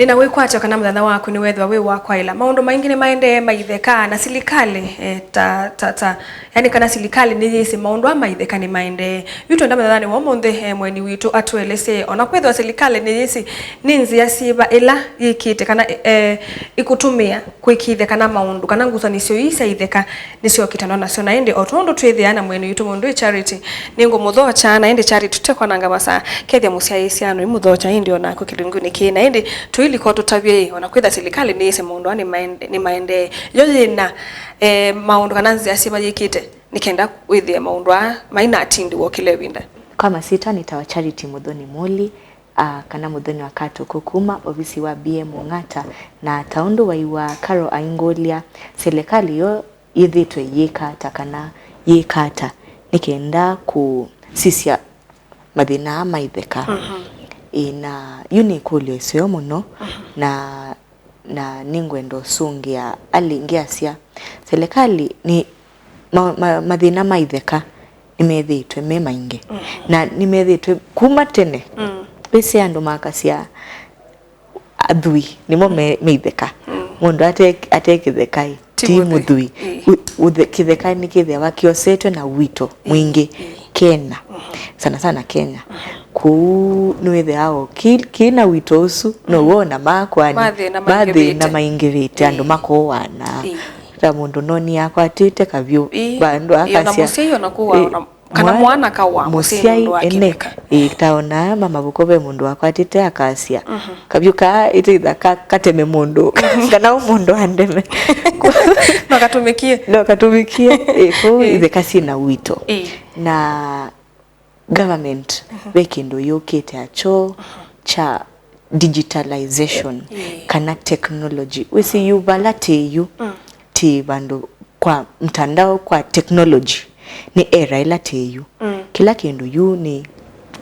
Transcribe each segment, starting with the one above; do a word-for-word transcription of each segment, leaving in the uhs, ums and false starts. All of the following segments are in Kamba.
Nĩna wĩkwatyo kana mũthenya waku nĩwethĩwa wĩ wa kwaĩla. Maũndũ maingĩ nĩmaendee maitheka, na silikalĩ, eh, ta, ta, ta, yani kana silikalĩ nĩyĩsĩ maũndũ aa maitheka nĩmaendee. Yu twenda mũthenyanĩ wa ũmũnthĩ, eh, mũeni witũ atũelesye, ona kwĩthĩwa silikalĩ nĩyĩsĩ nĩ nzĩa syĩva ĩla yĩkĩte kana, eh, ĩkũtũmĩa kwĩkĩĩthya kana maũndũ, kana ngusanĩsyo ii sya itheka nĩsyokĩtanwa nasyo. Na ĩndĩ o tondũ twĩthĩaa na mũeni witũ mũndũ ĩ Charity, nĩngũmũthokya, na ĩndĩ Charity tũtekwananga masaa, kethya mũsyaĩĩsya nũimũthokya ĩndĩ o naku kĩlungunĩ kĩĩ. Na ĩndĩ tũilika o tũtavye ĩ, ona kwĩtha silikalĩ nĩyĩsĩ maũndũ aa nĩmaende-, nĩmaendee, yo yĩna, eh, maũndũ kana nzĩa syĩva yĩkĩte nĩ kenda wĩthĩe maũndũ aa mainatindĩwa kĩla ĩvinda? Kwa masyĩtwa nĩtawa Charity Mũthoni Mũli, a, kana Mũthoni wa Katũkũ kuma ovisi wa B M Ong'ata, na ta ũndũ waiwa Carol aingũlya, silikalĩ yo yĩthĩtwe ĩyĩka ata kana yĩka ata nĩ kenda kũsisya mathĩna aa ma itheka? Mhm. Ĩ, na yu nĩ ĩkũlyo ĩseo mũno, mhm, na, na nĩngwenda ũsũngĩa alĩ ngĩasya, silikalĩ nĩ ma, ma, mathĩna ma itheka nĩmethĩĩtwe me maingĩ. Mm. Na nĩmethĩĩtwe kuma tene. Mm. Wĩsĩ andũ makasya athwii nĩmo me, me itheka. Mm. Mũndũ ate, ate kĩtheka ĩ, ti mũthwii. Ti mũthwii. Ĩĩ. U-, ũthe-, kĩtheka nĩkĩthĩawa kĩosetwe na wito, ĩĩ, mwingĩ, ĩĩ, Kenya. Mhm. Sana sana Kenya. Mhm. Kũu nĩwĩthĩawa o kĩ, kĩna wito ũsu, mhm, now'o ona makwani, mathĩna maingĩvĩte, mathĩna maingĩvĩte, andũ, ĩĩ, makũana. Ĩĩ. Ta mũndũ noni akwatĩte kavyũ, ĩĩ, vandũ, ĩĩ, ona akasya, mũsyai ona kũu, ĩĩ, ona kana mwa-, mwana kawa mũsyai, mũsyai mũndũ ene, akĩvika. Ĩĩ, ta ona ma mavuko ve mũndũ wakwatĩte akasya, mhm, kavyũ kaa ĩtĩtha ka-, kateme mũndũ, kana ũ mũndũ andeme. No katũmĩkie. No katũmĩkie. Ĩĩ, kũu, ĩĩ, itheka syĩ na wito. Ĩĩ. Na government, mhm, ve kĩndũ yũkĩte akyo, mhm, kya digitalization, ĩĩ, kana technology. Wĩsĩ yu vala tĩ yu, mm, tĩ vandũ kwa mtandao, kwa technology. Nĩ era ĩla tĩ yu. Mm. Kĩla kĩndũ yu nĩ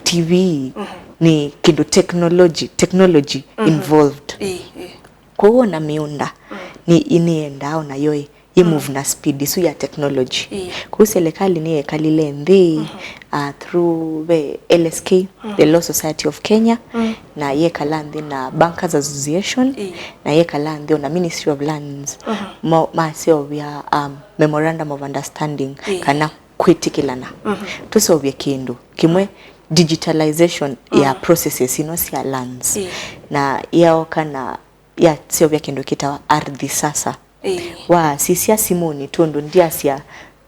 T V, mhm, nĩ kĩndũ technology, technology, mhm, involved. Ĩĩ, ĩĩ. Kwoou ona mĩũnda, mm, nĩ, nĩyendaa onayo ĩ, yĩ, mm, move na speed ĩsu ya technology. Ĩĩ. Kwoou silikalĩ nĩyekalile nthĩ, mhm, uh, through ve L S K, mhm, the Law Society of Kenya, mm, na yekala nthĩ na Bankers Association, ĩĩ, na yekala nthĩ ona Ministry of Lands, mhm, mo-, maseũvya, um, memorandum of understanding, ĩĩ, kana kwĩtĩkĩlana. Mhm. Tũseũvye kĩndũ kĩmwe, digitalization ya, mm, processes ino sya lands. Ĩĩ. Na yaoka na yaseũvya kĩndũ kĩtawa Ardhi Sasa. Ĩĩ. Wasisya simũnĩ, tondũ ndyasya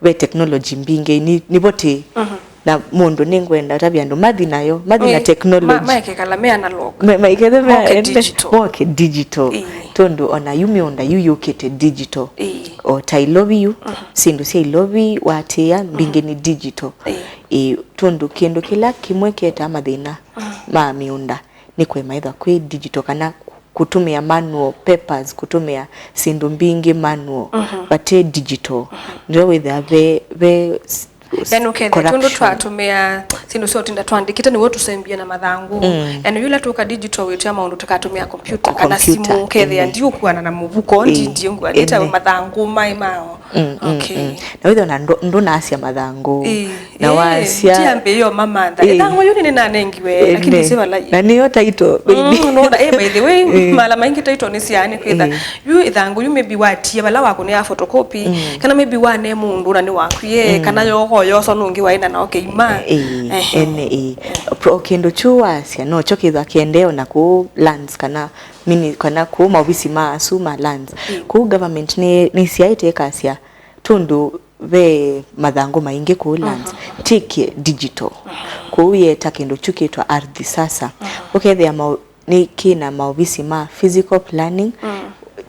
ve technology mbingĩ, nĩ, nĩvo tĩ. Mhm. Na mũndũ nĩngwenda ũtavya andũ mathi nayo, mathi na, ĩĩ, technology. Ma-, maekekala me analog. Me-, maikethe me-, moke ene-, digital. Moke digital. Ĩĩ. Tondũ ona yu mĩũnda yu yũkĩte digital. Ĩĩ. O ta Ilovi yu, mhm, syĩndũ sya Ilovi watĩĩa mbingĩ, mhm, nĩ digital. Ĩĩ. Ĩĩ, tondũ kĩndũ kĩla kĩmwe kĩetaa mathĩna, mhm, ma mĩũnda nĩ kũema ĩthwa kwĩ digital kana kũtũmĩa manual papers, kũtũmĩa syĩndũ mbingĩ manual, mhm, vate digital. Mhm. Ndio wĩthĩa ve, ve s-, s-, yani ũkethĩa tondũ corruption. Twatũmĩa syĩndũ sya ũtinda twandĩkĩte nĩw'o tũsembie na mathangũ. Mm. Yani yũla tũka digital wĩtĩa maũndũ tũkatũmĩa computer kana computer, simũ, ũkethĩa, ĩĩ, ndiũkuana na mũvuko, ĩĩ, ndi-, ndiũkuanĩte, ĩĩ, mathangũ maĩ mao. Mm, mm, okay, mm. Na wĩthĩa ona ndũ-, ndũnaasya mathangũ. Ĩĩ. Na, ĩĩ, wasya, ndiambĩĩo mamantha. Ĩĩ. Ĩthangũ yu nĩnĩnanengiwe, ĩĩ, lakini nĩ, si vala. Na nĩyo title, baby. Mm, nona, eh, by the way, ĩĩ, mala maingĩ title nĩ syaani kwĩtha. Ĩĩ. Yu ĩthangũ yu maybe watia vala wakũnĩa photocopy, mm, kana maybe wane mũndũ na nĩ wakwie, mm, kana yoko yoso nũngĩ waina na ũkeima. Ĩĩ, ehe, ene, ĩĩ. Pro-, kĩndũ kyu wasya, no kyo kĩthwa kĩendee ona kũu lands kana mini-, kana kũu maovisi ma asu ma lands. Ĩĩ. Kũu government nĩ, nĩsyaĩte ĩkasya, tondũ ve mathangũ maingĩ kũu lands, mhm, ti kĩ digital. Mhm. Kũu yeta kĩndũ kyu kĩtwa Ardhi Sasa. Mhm. Ũkethĩa mau-, nĩ kĩna maovisi ma physical planning, mm,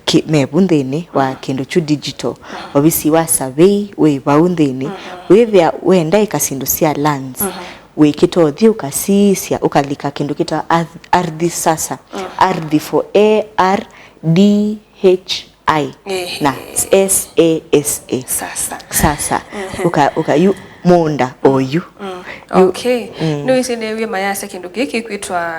kĩ-, me vu nthĩnĩ wa, mm, kĩndũ kyu digital. Mm. Ovisi wa survey wĩ vau nthĩnĩ. Mhm. Wĩthĩa wenda ĩka syĩndũ sya lands, mhm, wĩkĩta ũthi ũkasisya, ũkalika kĩndũ kĩtwa Ardh-, Ardhi Sasa. Mm. Ardhi for A R D H I, ehe, na S A S A. Sasa. Sasa. Mhm. Ũka, ũka yu, mũũnda oyu. Mm. Okay. Nĩwĩsĩ nĩw'e mayasya kĩndũ kĩĩ kĩkwĩtwa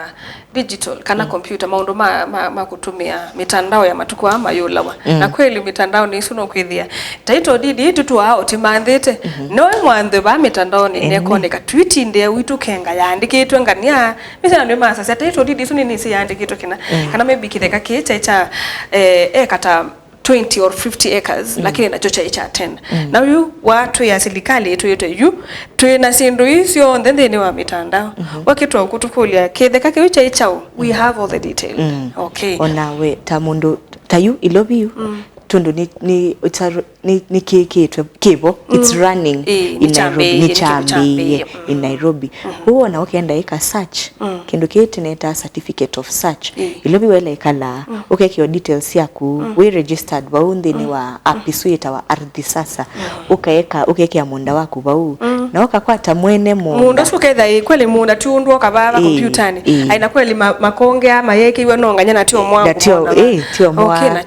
digital kana computer, maũndũ ma, ma, ma kũtũmĩa mĩtandao ya matukũ aa mayũlawa. Na kweli mĩtandao nĩ ĩsu nũkwĩthĩa title deed ĩĩ tũtũaa ũtimanthĩte. No ĩmwanthwe vaa mĩtandaonĩ nekoneka twiti ndee witũ kenga yaandĩkĩtwe ngania. Mĩsana nĩmasasya title deed ĩsu nĩnĩsĩ yaandĩkĩtwe kĩna. Kana maybe kĩtheka kĩĩ kyaĩ kya, eh, eka ta twenty or fifty acres, lakini nakyo kyaĩ kya ten. Na yu watwĩa silikalĩ ĩtwĩte yu twĩ na syĩndũ ii syonthe nthĩnĩ wa mĩtandao. Wakĩtwa ũkũtũkũlya kĩtheka kĩu kyaĩ kyaũ, we have all the detail. Okay. Onawe ta mũndũ ta yu ilovi yu, tondũ nĩ, nĩ, it's a, nĩ, nĩ kĩkĩtwe kĩvo, it's running in Nairobi, nĩ kyambĩĩe in Nairobi. Ũu ona ũkenda ĩka search, kĩndũ kĩĩ tĩnetaa certificate of search. Ilovi wela ĩkalaa, ũkekĩa details syaku, wĩ registered vau nthĩnĩ wa app ĩsu yĩtawa Ardhi Sasa. Ũkaeka, ũkekĩa mũũnda waku vau. Na ũkakwata mwene mũũnda. Mũũnda ũsu ũketha ĩ kweli mũũnda ti ũndũ oka vaa komputanĩ. Ai, na kweli ma-, makonge aa mayekĩiwe no nganya na tio mwao. Na tio, ĩ, tio mwao. Okay, na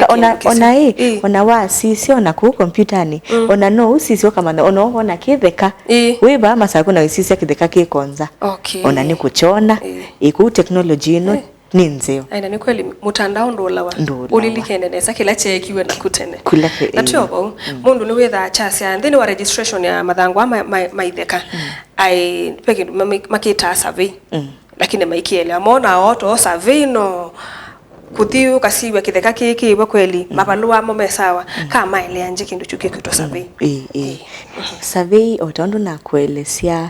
ona, ona ĩ, ona wasisya ona kũu komputanĩ, ona no ũsisye ũkamanya, ona ũkona kĩtheka. Wĩ vaa masaku na wĩsisya kĩtheka kĩkonza. Okay. Ona nĩ kũkyona, ĩ, kũu technology ĩno nĩ nzeo. Ai, na nĩ kweli, mũtandao ndũlawa. Ndũlawa. Ũlilikene nesa kĩla kyeekiwe naku tene. Kula ke-, na tio vau, mũndũ nĩwĩthaa kyasya nthĩnĩ wa registration ya mathangũ aa ma, ma, ma itheka. Ai, ve kĩndũ ma, ma, makĩtaa survey. Lakini maikielewa. Mona o to survey no kũthi ũkasiw'a kĩtheka kĩĩ kĩĩvo kweli, mavalũa mo me sawa, ka maelea nje kĩndũ kyu kĩkwĩtwa survey. Ĩĩ, ĩĩ. Survey, o ta ũndũ nakũelesya,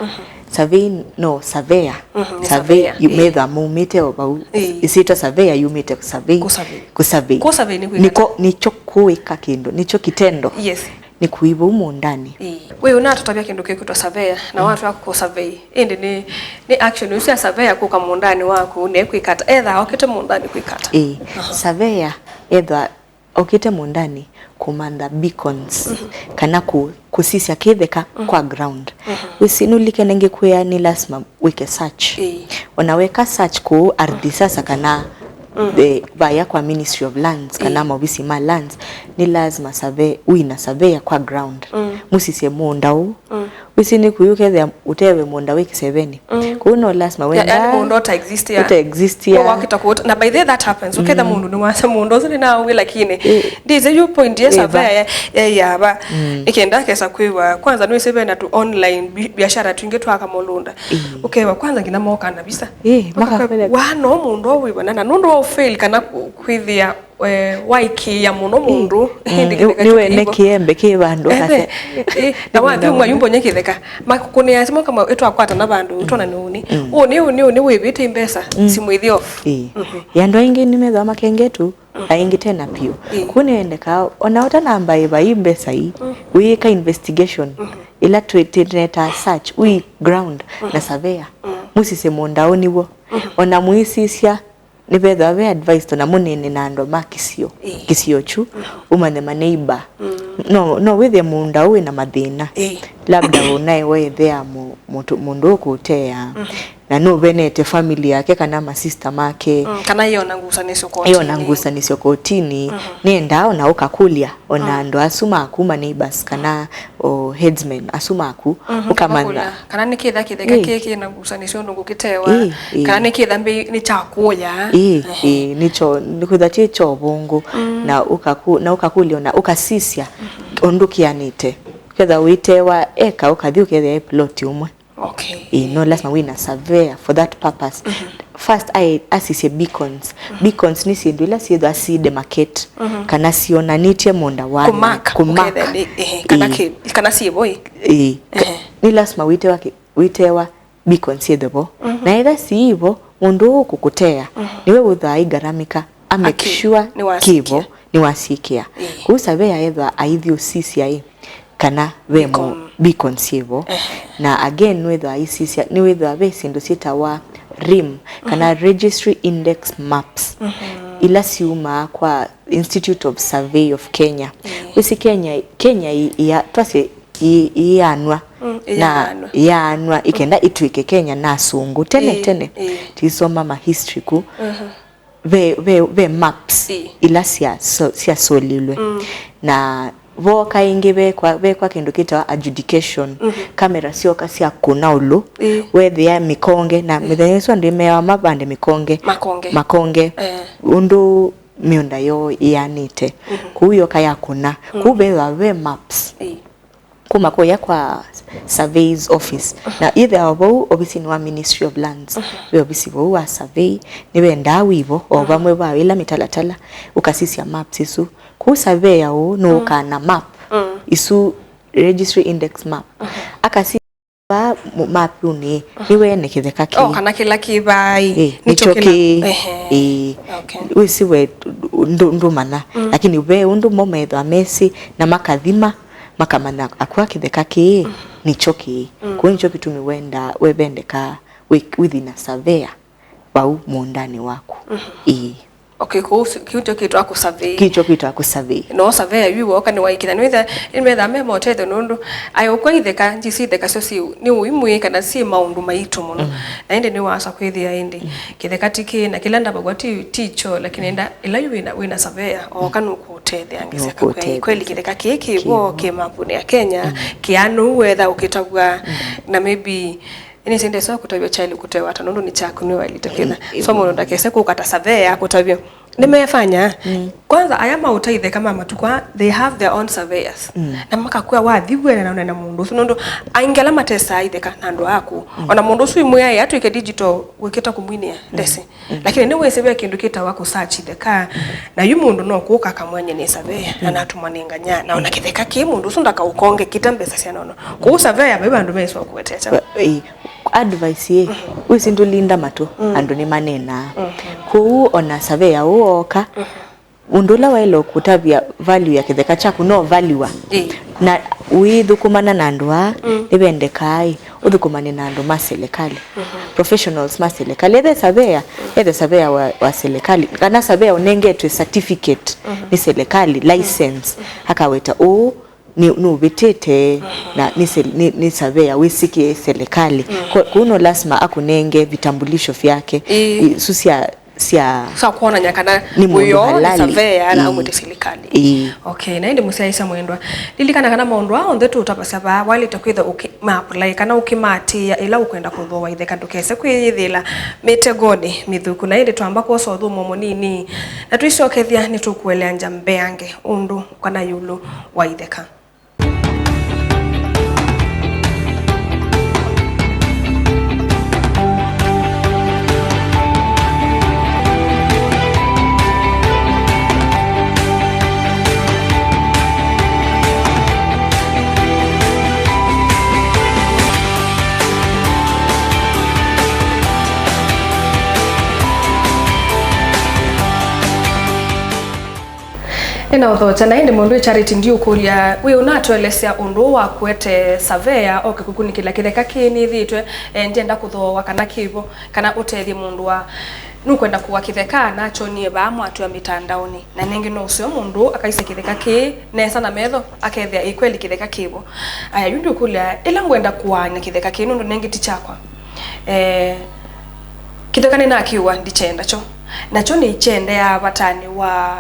survey no surveyor. Survey, surveyor, yu-, methwa maumĩte o vau. Ĩsyĩtwa surveyor yumĩte survey. Kũ survey. Kũ survey. Kũ survey nĩ kwĩka nĩko, nĩkyo kũĩka kĩndũ, nĩkyo kitendo. Yes. Nĩ kũi vau mũũndanĩ. Ĩĩ. Wĩ ũnatũtavya kĩndũ kĩkwĩtwa surveyor, na watw'a kũ survey. Ĩndĩ nĩ, nĩ action ĩsu ya surveyor kũka mũũndanĩ waku, ne kwĩka ata? Ethaa okĩte mũũndanĩ kwĩka ata? Ĩĩ. Surveyor ethwa okĩte mũũndanĩ kũmantha beacons, kana kũ-, kũsisya kĩtheka kwa ground. Wĩsĩ nũlikene ngĩkwĩa nĩ lasima wĩke search. Ĩĩ. Ona weka search kũu Ardhi Sasa kana, eh, vaya kwa Ministry of Lands kana maovisi ma lands, nĩ lazima survey, wĩ na surveyor kwa ground. Mũsisye mũũnda ũũ. Wĩsĩ nĩ kũi ũkethĩa ũtewe mũũnda wĩ kĩsevenĩ. Kũu no lazima wenda, yani mũũnda ũta exist ya. Ũta exist ya. Wakĩta kũũta. Na by the way that happens. Ũketha mũndũ nĩ wasa mũũnda ũsu nĩ nawe lakini. Ndĩsĩ yu point ya surveyor ya, ya, ya va. Nĩkenda kesa kwĩwa. Kwanza nĩwĩsĩ vena tu online bi-, biashara twingĩ twaka mũlũnda. Ũkewa kwanza nginya moka na visa. Ĩĩ, makakwĩra. Wa no mũndũ ũyũ wĩ vana na nũndũ wa fail kana kũ-, kwĩthĩa, eh, waikĩĩa mũno mũndũ. Nĩwene kĩembe kĩ vandũ kase. Na wathi ũmwe yumbo nye kĩtheka. Makũnĩa simũ kama ĩtwakwatana vandũ, ũtona nĩ ũnĩ. Ũnĩ, ũnĩ, ũnĩ wĩvĩte mbesa, simũ ĩthi off. Ĩĩ. Andũ aingĩ nĩmethwa makengetu. Aingĩ tena piũ. Ĩĩ. Kũu nĩendekaa, ona ũtanamba ĩva ii mbesa ii, wĩĩka investigation, ĩla twĩ-, twĩnetaa search, wĩ ground na surveyor, mũsisye mũũnda ũũ nĩw'o. Ona mũisisya, nĩvethwa ve advice, ona mũnene na andũ ma kĩsio, kĩsio kyu, ũmanye ma neighbor. No, no wĩthĩe mũũnda ũũ wĩna mathĩna. Labda ũnaĩ waethea mũ-, mũndũ, mũndũ ũkũũtea. Na nũvenete family yake kana masista make. Mm, kana ĩona ngusanĩsyo kotini. Ĩona ngusanĩsyo kotini. Nĩendaa ona ũkakũlya, ona andũ asu maku, ma neighbors, kana o headsmen asu maku, ũkamanya. Ũkakũlya, kana nĩ kĩtha kĩtheka kĩĩ kĩna ngusanĩsyo ũndũ ngũkĩtewa, kana nĩ kĩtha mbĩ nĩ kya kũya. Ĩĩ, ĩĩ, nĩkyo, nĩkwĩtha kyĩ kya ũvũngũ. Na ũkaku-, na ũkakũlya ona ũkasisya ũndũ kĩanĩte. Ketha wĩtewa eka ũkathi ũkethĩa e plot ũmwe. Okay. Ĩĩ, no lasima wĩ na surveyor for that purpose. First, aĩ asisye beacons. Beacons nĩ syĩndũ ila syĩthwa si demarcate, kana syonanĩtye mũũnda wa kũmark, kũmark. Ũkethĩa nĩ, ehe, kana kĩ-, kana syĩ vo ĩ. Ĩĩ. Ehe. Nĩ lasima wĩtewa kĩ-, wĩtewa beacons syĩthwe vo. Na ĩla siivo, mũndũ ũũ kũkũtea, nĩwe wĩthwaa aigharamika, a make sure kĩvo nĩwasyĩkĩa. Kũu surveyor ethwa aithi ũsisya ĩ, kana ve mo beacon syĩvo. Na again, nĩwĩthwa aisisya, nĩwĩthwa ve syĩndũ syĩtawa rim, kana registry index maps, ila syumaa kwa Institute of Survey of Kenya. Wĩsĩ Kenya, Kenya ĩ-, ĩa-, twasye ĩ-, ĩyaanwa. Na ĩyaanwa ĩkenda ĩtw'ĩke Kenya na asũngũ. Tene, tene, tiisoma ma history ku. Ve, ve, ve maps ila sya, so, syasolilwe. Na Vooka ĩngĩ vekwa, vekwa kĩndũ kĩtawa adjudication. Mhm. Kamera syoka sya kũna ũlũ, ĩĩ, wethĩa mĩkonge, na mĩthenya ĩsu andũ ĩmeawa mavande mĩkonge. Makonge. Makonge. Eh. Ũndũ mĩũnda yoo ĩanĩte. Mhm. Kũu yoka ya kũna. Mhm. Kũu vethĩwa ve maps. Ĩĩ. Kuma kũya kwa surveys office. Mhm. Na yĩthĩawa vau ovisinĩ wa Ministry of Lands. Mhm. Ve ovisi vau wa survey, nĩvendaa wĩvo, o vamwe va ĩla mĩtalatala, ũkasisya maps isu. Kũu surveyor ũũ nũũkaa na map. Mm. Isu registry index map. Mhm. Akasi vaa mu-, mapũnĩ, nĩwene kĩtheka kĩĩ. O, kana kĩla kĩ vaa ĩ, ĩ, nĩkyo nĩkyo kĩla. Kĩĩ. Ehe. Ĩĩ. Okay. Wĩsĩ we ndũ-, ndũmanya. Mm. Lakini ve ũndũ mo methwa mesĩ na makathima, makamanya akwa kĩtheka kĩĩ, mm, nĩkyo kĩĩ. Mm. Kũu nĩkyo kĩtumi wenda, wevendeka wĩ-, wĩthi na surveyor vau mũũndanĩ waku. Mhm. Ĩĩ. Okay, kũu si-, kĩu kyo kĩtwa kũsurvey. Kĩu kyo kĩtwa kũsurvey. No surveyor yu woka nĩwaĩkĩla. Nĩwĩtha, nĩmetha me motethyo nũndũ ayũkwa itheka, nji si itheka syo si, nĩ ũimwĩ kana si maũndũ maitũ mũno. Mm. Na ĩndĩ nĩwasa kwĩthĩa ĩndĩ. Mm. Kĩtheka ti kĩ, na kĩla ndavagwa ti, ti kyo, lakini enda, ĩla yu wĩna, wĩna surveyor, oka nũkũũtethya, ngeseka kweli, kweli kĩtheka kĩ, kĩ vo, kĩ mapũnĩ ya Kenya, mm, kĩanũ wetha ũkĩtavw'a, mm, na maybe Nĩsĩ ndesa kũtavya Charlie kũtewa ata nũndũ nĩ kyaku nĩwaĩlĩte kwĩtha. Mm, mm. So mũndũ ndakese kũka ta surveyor kũtavya. Nĩmefanya. Mm. Kwanza aya maũtaitheka ma matukũ aa, they have their own surveyors. Mm. Na makakwĩa wathi wene na ũnene mũndũ ũsu nũndũ aingĩ ala matesaa itheka na andũ aku. Mm. Ona mũndũ ũsu imwĩa atwĩke digital wĩkĩta kũmwinĩa ndesĩ. Mm. Lakini nĩwĩsĩ ve kĩndũ kĩtawa kũsearch itheka. Mm. Na yu mũndũ no kũka akamwany'a nĩ surveyor na natũmwa nĩ nganya. Na ona kĩtheka kĩ mũndũ ũsu ndakaũkonge kĩta mbesa sya nono. Kũu surveyor vai vandũ mesĩ wa kũwetete. Advice ĩ, wĩsĩ ndũlinda matũ, andũ nĩmaneenaa. Kwoou ona surveyor ũũ ooka, ũndũ ũla waĩle kũtavya value ya kĩtheka kyaku no valuer. Ĩĩ. Na ũithũkũmana na andũ aa, nĩvendekaa ĩ, ũthũkũmane na andũ ma serikali, professionals ma serikali. Ethe surveyor, ethe surveyor wa, wa serikali, kana surveyor ũnengetwe certificate nĩ serikali, license, akaweta ũũ, nĩ, nũvĩtĩte na nĩ se-, nĩ, nĩ surveyor wĩsĩkĩe serikali. Ko-, kũu no lasima akũnenge vitambulisho vyake. Ĩĩ. Isu sya, sya, sya kwonany'a kana nĩ mũndũ ũyo nĩ halali. Surveyor na aumĩte serikali. Ĩĩ. Okay, na ĩndĩ mũsyaĩĩsya mwendwa, lilikana kana maũndũ aa onthe tũũtavasya vaa waĩlĩte kwĩtha ũkĩ-, maapply kana ũkĩmaatĩĩa ĩla ũkwenda kũthooa itheka ndũkese kwĩyĩthĩĩla mĩtegonĩ mĩthũku. Na ĩndĩ twamba kwosa ũthũmũo mũnini na twĩsyokethya nĩtũkũeleangya mbeange ũndũ kana ĩũlũ wa itheka. Nĩnaũthokya, na ĩndĩ mũndũ ĩ Charity ndiũkũlya, wĩ ũnatũelesya ũndũ ũũ wa kũete surveyor oke kũkunĩkĩla kĩtheka kĩĩ nĩthĩĩtwe, eh, ndyenda kũthooa kana kĩvo, kana ũtethye mũndũ wa nũkwenda kũa kĩtheka nakyonie vaa mwatw'a mĩtandaonĩ, na nengĩ no ũseo mũndũ akaisye kĩtheka kĩĩ nesa na metho akethĩa ĩ kweli kĩtheka kĩvo. Aya, yu ndiũkũlya, ĩla ngwenda kũaany'a kĩtheka kĩĩ nũndũ nengĩ ti kyakwa. Eh, kĩtheka nĩnakĩũa, ndikyenda kyo. Nakyo nĩkyendeaa vatanĩ wa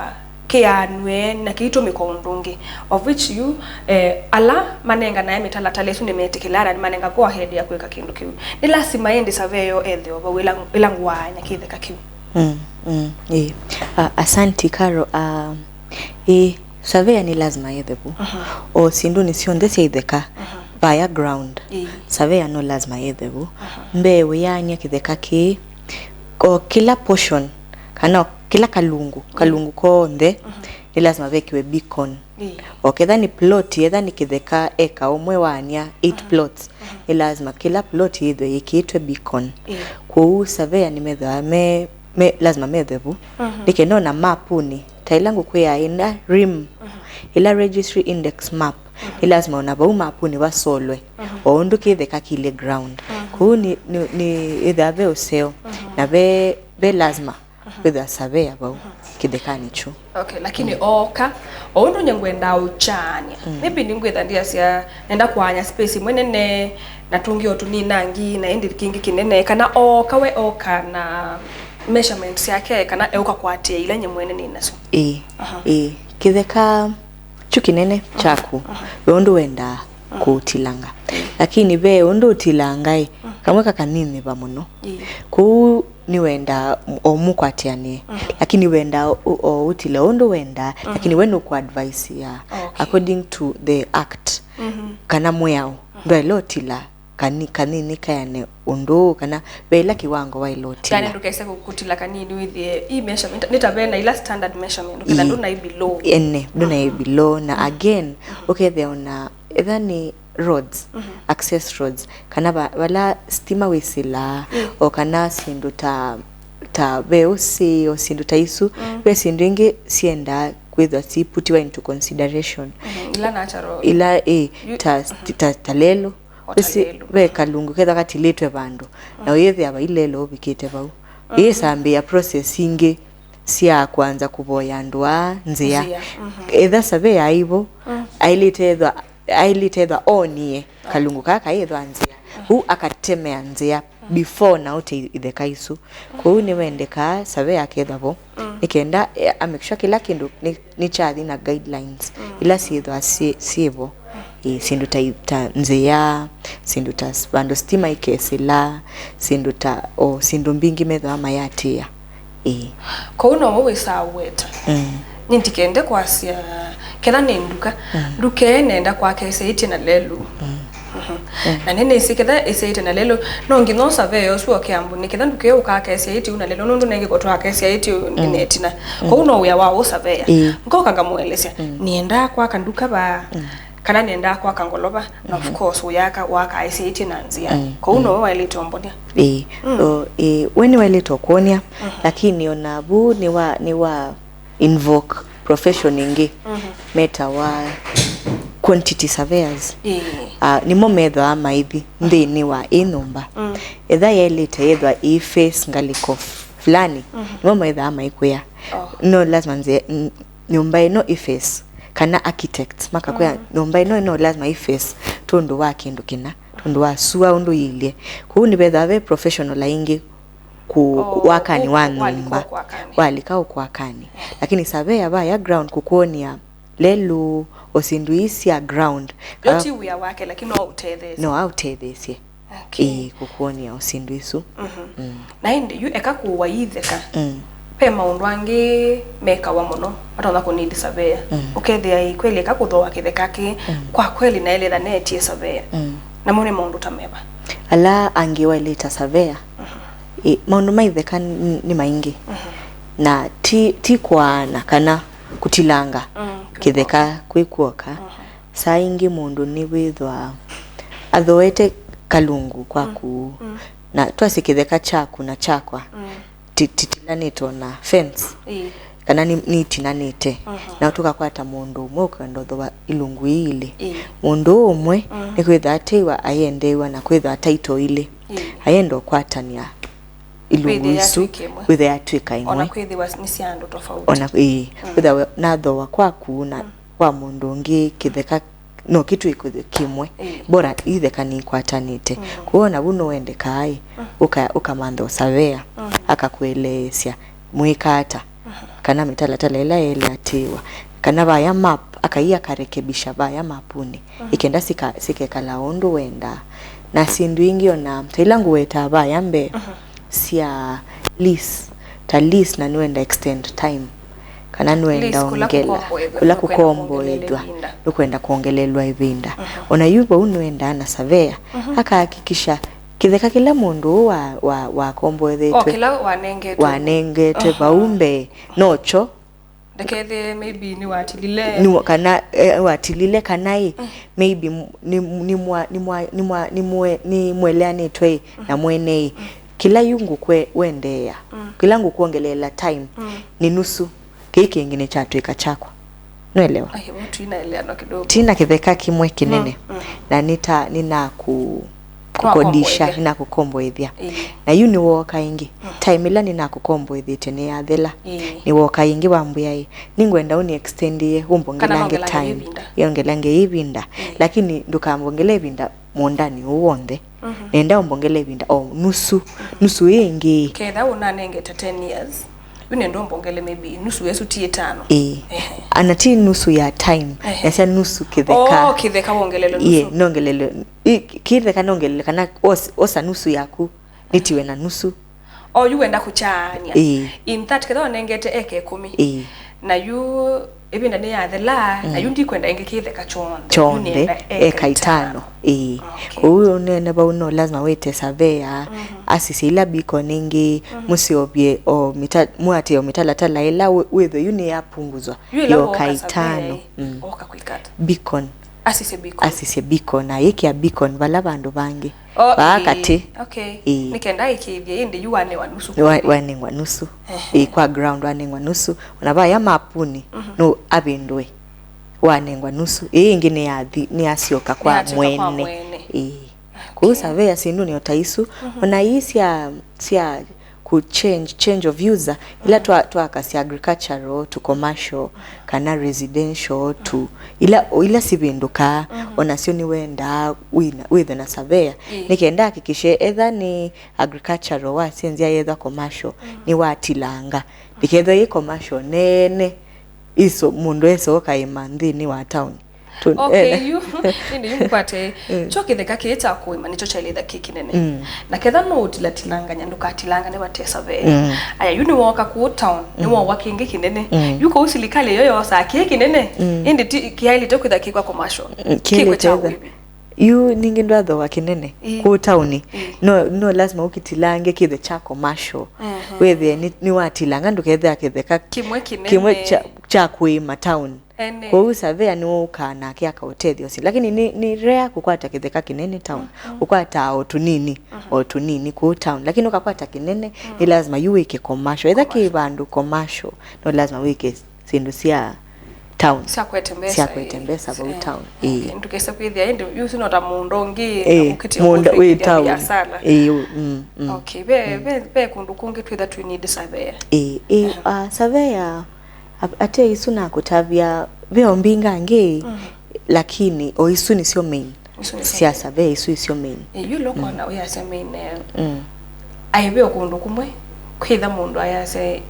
kĩanw'e na kĩitũmĩka ũndũ ũngĩ, of which yu, eh, ala manenganae mĩtalatala ĩsu nĩmetĩkĩlaa na nĩmanenga go ahead ya kwĩka kĩndũ kĩu. Nĩ lasima ĩndĩ surveyor ethĩwe vau ĩla, ĩla ngũaany'a kĩtheka kĩu? Mm, mm, ĩĩ. Ah, asanti, Carol. Ah, ĩĩ, surveyor nĩ lazima ethe vu. Mhm. O syĩndũnĩ syonthe sya itheka, mhm, vaya ground, ĩĩ, surveyor no lazima ethe vu. Mhm. Mbee wĩyaany'a kĩtheka kĩĩ, o kĩla portion, kana o kĩla kalungu, kalungu konthe, mhm, nĩ lazima vekĩwe beacon. Ĩĩ. O ketha nĩ plot, etha nĩ kĩtheka eka ũmwe waany'a eight, mhm, plots, mhm, nĩ lazima kĩla plot yĩthwe yĩkĩĩtwe beacon. Ĩĩ. Kwoou surveyor nĩmethĩawa me, me, lazima methe vu. Mhm. Nĩ kenda ona mapũnĩ, ta ĩla ngũkwĩaa ĩla rim, mhm, ĩla registry index map, mhm, nĩ lazima ona vau mapũnĩ vasolwe, mhm, o ũndũ kĩtheka kĩilye ground. Mhm. Kwoou nĩ, nĩ, nĩ ĩthĩawa ve ũseo, mhm, na ve, ve lazima kwĩthĩa surveyor vau kĩthekanĩ kyu. Okay, lakini ooka, o ũndũ nye ngwendaa ũkyaany'a. Mm. Maybe nĩngwĩtha ndiasya, nenda kũaany'a space ĩmwe nene, na tũngĩ o tũninangi, na ĩndĩ kĩngĩ kĩnene, kana ooka we ooka na measurements syake, kana eũka kũatĩĩa ila nye mwene nĩ nasyo? Ĩĩ, aha, ĩĩ. Kĩtheka Kĩu kĩnene kyaku, we ũndũ wendaa kũũtilanga. Lakini ve ũndũ ũtilanga ĩ, kamwe kakanini va mũno. Ĩĩ. Kũu nĩwendaa o mũkwatĩanĩe. Lakini wendaa o, o ũtila ũndũ wendaa, lakini we nũkũ advice ya, okay, according to the act, kana mwĩao, ndwaĩle ũtila kani-, kanini kaene ũndũ ũũ, kana ve ĩla kĩwango waĩle ũtila. Kana ndũkese kũ-, kũtila kanini wĩthĩe i measurement, nĩ ta ve na ila standard measurement, ũketha ndũnaĩ below. Ene, ndũnaĩ below, na again, ũkethĩa ona etha nĩ roads, access roads, kana va-, vala stima wĩsĩlaa, o kana syĩndũ ta, ta ve ũsĩ, o syĩndũ ta isu, ve syĩndũ ingĩ syendaa kwĩthwa siputiwa into consideration. Ila natural. Ila, ĩ, ta, ta, ta lelũ. Ĩsi ve kalungu kethwa katilĩtwe vandũ, na ũyĩthĩa vai lelũ ũvikĩte vau. Ĩĩsambĩĩa process ingĩ sya kwanza kũvoya andũ aa nzĩa. Nzĩa, mhm. Etha surveyor aivo, ailĩte ethwa, ailĩte ethwa onie kalungu kaa kaĩthwa nzĩa. Ũu akatemea nzĩa before na ũte itheka isu. Kwoou nĩwendekaa surveyor akethwa vo, nĩ kenda, eh, a make sure kĩla kĩndũ nĩ nĩkyathi na guidelines ila syĩthwa syĩ, syĩvo. Ĩ, syĩndũ ta i-, ta nzĩa, syĩndũ ta s-, vandũ sitima ikesĩla, syĩndũ ta, o syĩndũ mbingĩ methĩwa mayatĩĩa. Ĩ. Kwoou nowe wĩsaa ũweta. Mm. Nĩ ndikende kwasya, ketha nĩ nduka, nduka ĩĩ nenda kwaka ĩsyaĩtye na lelũ. Mhm. Na nĩnĩsĩ ketha ĩsyaĩte na lelũ, no nginya ũsavee ũsu oke ambu, nĩ ketha nduka ĩyo ũkakesya ĩti ũu na lelũ, nũndũ nengĩ kotwa akesya ĩti ũu nĩ netina. Kwoou no wĩa wa ũsavea. Ĩĩ. Ngoka ngamũelesya, nĩendaa kwaka nduka vaa, kana nĩendaa kwaka ngolova, na of course ũyaka waka ĩsyaĩtye na nzĩa. Kwoou nowe waĩlĩte ũmbonia. Ĩĩ. O, ĩĩ, we nĩwaĩlĩte ũkwony'a, lakini ona vu nĩwa, nĩwa invoke profession ĩngĩ metawa quantity surveyors. Ĩĩ. Ah, nĩmo methĩawa maithi nthĩnĩ wa ĩ nyũmba. Etha yaĩlĩte yĩthwa ĩ face ngalĩko fulani, nĩmo methĩawa maikwĩa. Oh. No lazima nze, n-, nyũmba ĩno ĩ face, kana architects makakwĩa nyũmba ĩno no lazima ĩ face tondũ wa kĩndũ kĩna, tondũ wa sua ũndũ yĩilye. Kwoou nĩvethĩawa ve professional aingĩ ku-, oh, wakani wa nyũmba, walika ũkwakani. Lakini surveyor vaya ground kũkwony'a lelũ, o syĩndũ ii sya ground. Yo ti wĩa wake, lakini no ũtetheesye. No aũtetheesye. Okay. Ĩĩ, kũkwony'a o syĩndũ isu. Na ĩndĩ yu eka kũwa itheka. Ve maũndũ angĩ mekawa mũno matonya kũnindi surveyor. Ũkethĩa ĩ kweli eka kũthooa kĩtheka kĩ, kwa kweli naĩlĩtha neetie surveyor. Namo nĩ maũndũ ta meva? Ala angĩ waĩlĩte surveyor. Ĩ, maũndũ ma itheka n-, nĩ maingĩ. Na ti, ti kwaana kana kũtilanga kĩtheka kwĩ kw'oka. Saa ingĩ mũndũ nĩwĩthwa athooete kalungu kwaku. Na twasye kĩtheka kyaku na kyakwa ti-, titilanĩtwe na fence. Ĩĩ. Kana nĩ, nĩtinanĩte. Na tũkakwata mũndũ ũmwe ũkwenda ũthooa ilungu ii ilĩ. Ĩĩ. Mũndũ ũũ ũmwe nĩkwĩthwa ateiwa aiendeew'a na kwĩthwa title ilĩ. Ĩĩ. Aienda ũkwatany'a ilungu isu, wĩthĩa yatw'ĩka ĩmwe. Wĩthĩa yatw'ĩka ĩmwe. Ona kwĩthĩwa nĩ sya andũ tofauti. Ona, ĩĩ, wĩthĩa we-, nathooa kwaku na wa mũndũ ũngĩ kĩtheka no kĩtw'ĩke kĩmwe. Ĩĩ. Bora itheka nĩikwatanĩte. Kwoou ona vu nĩwendekaa ĩ, ũka-, ũkamantha ũsavea, akakũeleesya mwĩka ata, kana mĩtalatala ĩla yaĩle atĩĩwa, kana vaya map, akai akarekebisha vaya mapunĩ, ĩkenda sika-, sikekala ũndũ wendaa. Na syĩndũ ingĩ ona ta ila ngũwetaa vaya mbee sya lease, ta lease na nĩwenda extend time, kana nĩwenda lease, kũla ongela, kũkomboethwa, kũla nũkwenda kũkomboethwa, kwongelelwa ĩvinda. Nũkwenda kwongelelwa ĩvinda. Ona yu vau nĩwendaa na surveyor akahakikisha kĩtheka kĩla mũndũ ũũ wa, wa, wakomboethetwe, o kĩla wanengetwe, wanengetwe vau mbee nokyo. Ndakethĩe maybe nĩwatilile. Nĩ wa-, kana, eh, watilile, kana ĩ, maybe m-, nĩ, nĩ mwa-, nĩ mwa-, nĩ mwa-, nĩ mwe-, nĩ mweleanĩtwe ĩ, na mwene ĩ. Kĩla yu ngũkwe-, wendeea, kĩla ngũkwongeleela time, nĩ nusu. Kĩĩ kĩngĩ nĩkyatw'ĩka kyakwa. Nũelewa? Ai, vau twinaeleanwa kidogo. Tina kĩtheka kĩmwe kĩnene. Na nĩta, nĩnaku-, kũkodisha, nĩnakũkomboethya. Ĩĩ. Na yu nĩwooka ĩngĩ. Time ĩla nĩnakũkomboethĩtye nĩyathela. Ĩĩ. Nĩwooka ĩngĩ wambwĩa ĩ, nĩngwenda ũni extendie, ũmbongelange time. Kana nongelange ĩvinda. Yongelange ĩvinda. Ĩĩ. Lakini ndũkambongele ĩvinda mũũndanĩ ũũ w'onthe. Nenda ũmbongele ĩvinda o nusu. Nusu ĩĩ ĩngĩ. Ketha ũnanengete ten years. Yu nenda ũmbongele maybe nusu ĩsu ti ĩtano. Ĩĩ. Ehe. Ana ti nusu ya time, ehe, nasya nusu kĩtheka. Oh, kĩtheka wongelele nusu. Ye, nongelele. I- kĩtheka nongelele kana os- osa nusu yaku, nĩtiwe na nusu. Oh, yu wenda kũkyaany'a. Ĩĩ. In that, ketha wanengete eka ĩkũmi. Ĩĩ. Na yu ĩvinda nĩyathela, na yu ndikwenda ĩngĩ kĩtheka kyonthe. Yu kyonthe nĩenda eka ĩtano. Ĩĩ. Okay. Kwoou ũneene vau no lazima wĩte surveyor, asisye ila beacon ingĩ, mũsyovye o mĩta- mũatĩe o mĩtalatala ĩla wĩ- wĩthwe yu nĩyapunguzwa. Yu ĩla yoka wooka ĩtano. Surveyor, mm, ooka kwĩka ata? Beacon. Asisye beacon. Asisye beacon, na yĩkĩa beacon vala vandũ vangĩ. Oh, vaa ĩĩ, katĩ. Okay. Ĩĩ. Nĩ kenda ĩkĩĩthye, ĩndĩ yu wanengwa nusu. Wa- wanengwa nusu. Ehe. Ĩĩ, kwa ground wanengwa nusu. Ona vaya mapuni, no avĩndũe. Wanengwa nusu. Ĩĩ ĩngĩ nĩyathi- nĩyasyoka kwa mwene. Nĩyasyoka kwa mwene. Ĩĩ. Kũu surveyor syĩndũnĩ o ta isu, ona ii sya, sya ku change, change of use, ila twa- twakasya agricultural to commercial, kana residential to, ila, ila sivĩndũkaa, onasyo nĩwendaa wĩna- wĩthwe na surveyor. Ĩĩ. Nĩ kenda hakikishe etha nĩ agricultural wasenzya, yetha commercial, nĩwatilanga. Ndikethwe yĩ commercial nene, iso mũndũ esooka ĩma nthĩnĩ wa town. Tu- Okay, eh. Yu, ĩndĩ yu mũkwate, kyo kĩtheka kĩĩ kya kũĩma nĩkyo kyaĩlĩtha kĩ kĩnene. Mm. Na ketha no ũtilatilanganya, ndũkatilangane vate surveyor. Mm. Aya, yu nĩwooka kũũ town, nĩwoowa kĩngĩ kĩnene. Mm. Yu kũu silikalĩ ĩyo yosaa kĩĩ kĩnene, ĩndĩ ti- kĩaĩlĩte kwĩtha kĩ kwa commercial. Mm, kĩkw'e kya kĩlĩte wĩvi. Yu ningĩ ndwathoa kĩnene. Ĩĩ. Kũũ tauni. Ĩĩ. No, no lazima ũkitilange kĩthwe kya commercial. Ehe. Wĩthĩe nĩ- nĩwatilanga, ndũkethĩa kĩtheka kĩmwe kĩnene, kĩmwe kya, kya kũĩma town. Ene. Kwoou surveyor nĩwe ũkaa nake akaũtethya ũsĩ. Lakini nĩ, nĩ rare kũkwata kĩtheka kĩnene town. Ũkwataa o tũnini, o tũnini kũu town. Lakini ũkakwata kĩnene, nĩ lazima yu wĩke commercial. Etha kĩ vandũ commercial, no lazima wĩke syĩndũ sya town. Sya kwete mbesa, sya kwete mbesa vau town. Ĩĩ. Okay, ndũkese kwĩthĩa ĩndĩ yu sino ta mũndũ ũngĩ, eh, mũndũ wĩ town. Biashara. Ĩĩ, mm, mm. Okay, ve, ve, ve kũndũ kũngĩ twĩtha twĩ need surveyor. Ĩĩ, ĩĩ, ah, surveyor, a- ate isu nakũtavya, ve o mbinga angĩ, lakini o isu nĩsyo main. Isu nĩ sya survey. Survey isu isyo main. Ĩ, yu ĩla ũkwona wĩasya main, eh, mm, aĩ ve o kũndũ kũmwe kwĩtha mũndũ ayasya, eh,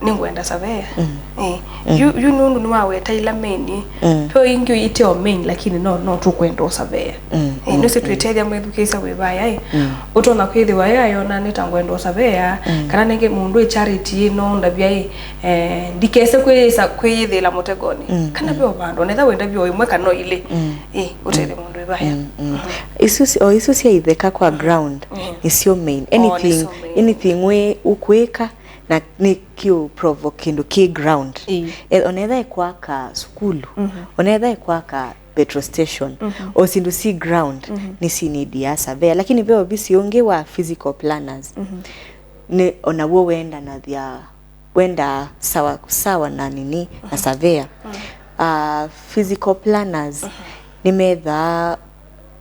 nĩngwenda surveyor. Mm. Ĩ, mm, yu, yu nũndũ nĩwaweta ila main, mm, ve o ingĩ ite o main, lakini no, no tũkwenda o surveyor. Mm, ĩ, mm, nũsĩ, mm, twĩtethya mwĩthukĩĩsya wĩ vaya ĩ, mm, ũtonya kwĩthĩwa ĩ ayona nĩ ta ngwenda o surveyor, mm, kana nĩngĩ mũndũ ĩ charity ĩ no ndavya ĩ, eh, ndikese kwĩyĩsa-, kwĩyĩthĩĩla mũtegonĩ. Mm, kana, mm, ve o vandũ, onetha wenda vyo ĩmwe kana o ilĩ. Mm. Ĩ, ũtethye mũndũ wĩ vaya. Mm, mm. Mhm. Isu si- o isu sya itheka kwa ground, mhm, nĩsyo main. Oh, anything, nĩsyo main. Anything wĩ ũkwĩka na nĩ kĩũ provoke kĩndũ kĩ ground. Ĩ. E, onetha ĩkwaka sukulu, mhm, onetha ĩkwaka petrol station, mhm, o syĩndũ si ground, mhm, nĩ si need ya surveyor. Lakini ve ovisi ũngĩ wa physical planners. Mhm. Nĩ onaw'o wendanavya wenda sawa sawa na nini, na surveyor. Ah, physical planners nĩmethaa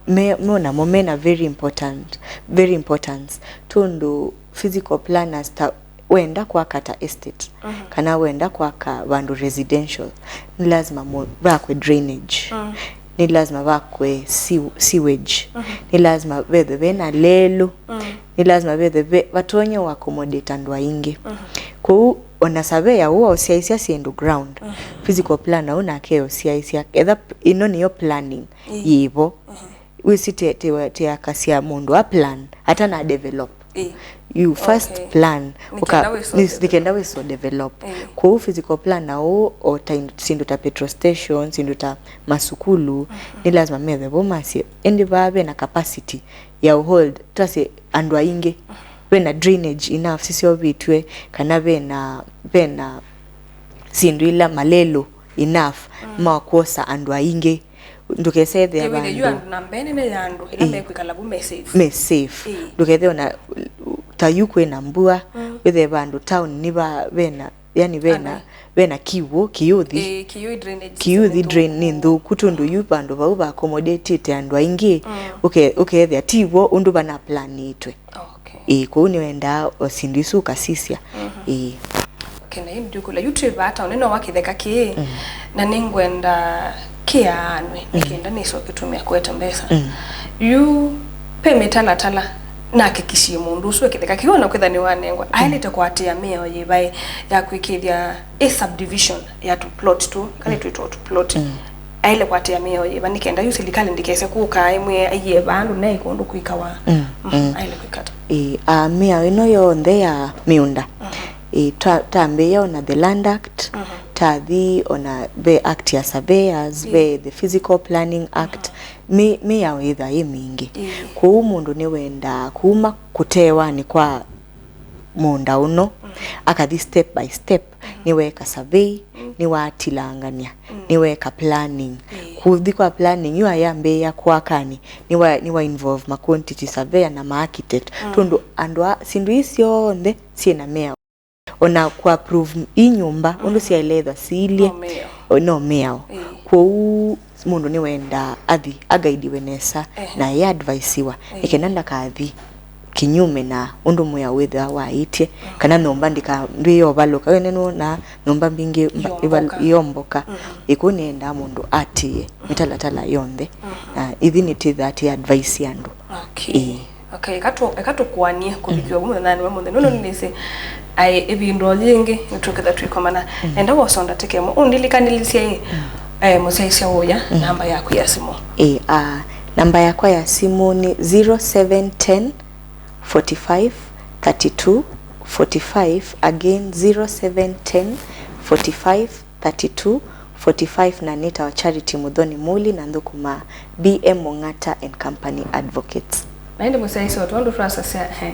me, me namo mena very important, very importance, tondũ physical planners ta wenda kwaka ta estate, kana wenda kwaka vandũ residential, nĩ lazima mo- vakwe drainage. Nĩ lazima vakwe sew- sewage. Nĩ lazima vethwe vena lelũ. Nĩ lazima vethwe ve- vatonye wa accommodate andũ aingĩ. Kwoou ona surveyor ũũ aũsyaĩsya syĩndũ ground, physical planner ũũ nake eũsyaĩsya. Etha p- ĩno nĩyo planning yĩvo. Wĩsĩ te- te- teakasya mũndũ a plan atana develop. Ĩ. You first plan. Nĩkenda wĩso develop. Nĩkenda wĩso develop. Ĩ. Kwoou physical planner ũũ o ta in- syĩndũ ta petrol station, syĩndũ ta masukulu, nĩ lazima methe vo masye, ĩndĩ vaa vena capacity ya ũhold, twasye, andũ aingĩ, vena drainage enough siseũvĩtw'e, kana vena, vena syĩndũ ila malelũ enough ma kwosa andũ aingĩ. Ndũkesethĩa vandũ, andũ namba nene ya andũ ĩla mekwĩkala vu me safe. Me safe. Ĩ. Ndũkethĩa ona ta yu kwĩna mbua, wĩthĩe vandũ town nĩ va- vena, yani vena, vena kiw'ũ, kĩyũthi. Ĩ, kĩyũthi drainage system nĩ thũku. Kĩyũthi drain nĩ nthũku tondũ yu vandũ vau va accommodate andũ aingĩ, ũke- ũkethĩa ti vo ũndũ vana planĩtwe. Okay. Ĩĩ, kwoou nĩwendaa o syĩndũ isu ũkasisya. Ĩĩ. Okay, na yu ndiũkũlya, yu twĩ vaa town, nĩnowa kĩtheka kĩĩ, na nĩngwenda kĩaanwe, nĩkenda nĩsoketũmĩa kũete mbesa. Yu ve mĩtalatala nakĩkĩsye mũndũ ũsu e kĩtheka kĩu ona kwĩtha nĩwanengwa, aĩlĩte kũatĩĩa mĩao yĩva ya kwĩkĩĩthya ĩ subdivision ya tũ plot tũ, kana twĩtwa tũ plot. Aĩle kũatĩĩa mĩao yĩva nĩ kenda yu silikalĩ ndĩkese kũka ĩmwe aiĩe vandũ naĩ kũndũ kwĩkawa. Mm, mm. Aĩle kwĩka ata? Ĩ, a, mĩao ĩno yonthe ya mĩũnda, ĩ, ta, tambĩĩa ona the Land Act, tathi ona ve Act ya Surveyors, ve the Physical Planning Act, mĩ-, mĩao yĩtha ĩ mingĩ. Ĩĩ. Kwoou mũndũ nĩwendaa kuma kũtewanĩ kwa mũũnda ũno, akathi step by step, nĩweeka survey, nĩwatilangany'a, nĩweeka planning. Ĩĩ. Kũthi kwa planning, yu ayambĩĩa kwakanĩ, nĩwa, nĩwa involve ma quantity surveyor na ma architect. Tondũ andũ a, syĩndũ ii syonthe syĩ na mĩao. Ona kũ approve ii nyũmba, ũndũ syaĩle ĩthwa siilye, no mĩao. O, no mĩao. Ĩĩ. Kwoou mũndũ nĩwendaa athi agaidiwe nesa na ĩadvaisiwa, nĩ kenda ndakathi kinyume na ũndũ mwĩao wĩthĩwa waĩtye, kana nyũmba ndĩka-, ndwĩyovalũka. Wene nĩwonaa nyũmba mbingĩ mba-, ĩval-, ĩyomboka. Ĩkũu nĩendaa mũndũ atĩĩe mĩtalatala yonthe. Na ithi nĩtwĩthaa tĩ advice andũ. Okay. Ĩĩ. Okay, eka tũ-, eka tũkũanie kũvikĩwa vu mũthenyanĩ wa mũthenya. Nũndũ nĩnĩsĩ, aĩ, ĩvinda o yĩngĩ nĩtũketha twĩkomana. Enda wosonda tĩkemwe. Ũndilikanĩlisye, eh, mũsyaĩĩsya ũya, namba yaku ya simũ. Ĩĩ, a, namba yakwa ya simũ nĩ zero seven ten, forty-five, thirty-two, forty-five, again, zero seven ten, forty-five, thirty-two, forty-five, na nĩtawa Charity Muthoni Muli na nthũkũmaa B M Mung'ata and Company Advocates. Na ĩndĩ mũsyaĩĩsya, o tondũ twasasya, eh,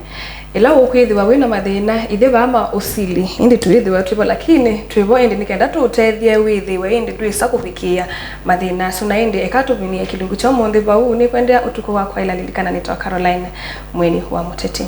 ĩla ũkwĩthĩwa wĩ na mathĩna, ithyĩ vaa ma ũsili, ĩndĩ twĩthĩwa twĩ vo, lakini twĩ vo ĩndĩ nĩ kenda tũũtethye wĩthĩwe ĩndĩ ndwĩsa kũvikĩĩa mathĩna asu. Na ĩndĩ eka tũvinie kĩlungu kya ũmũnthĩ vau, nĩkwendea ũtukũ wa kwaĩla. Lilikana nĩtawa Caroline Mweni wa Mũteti.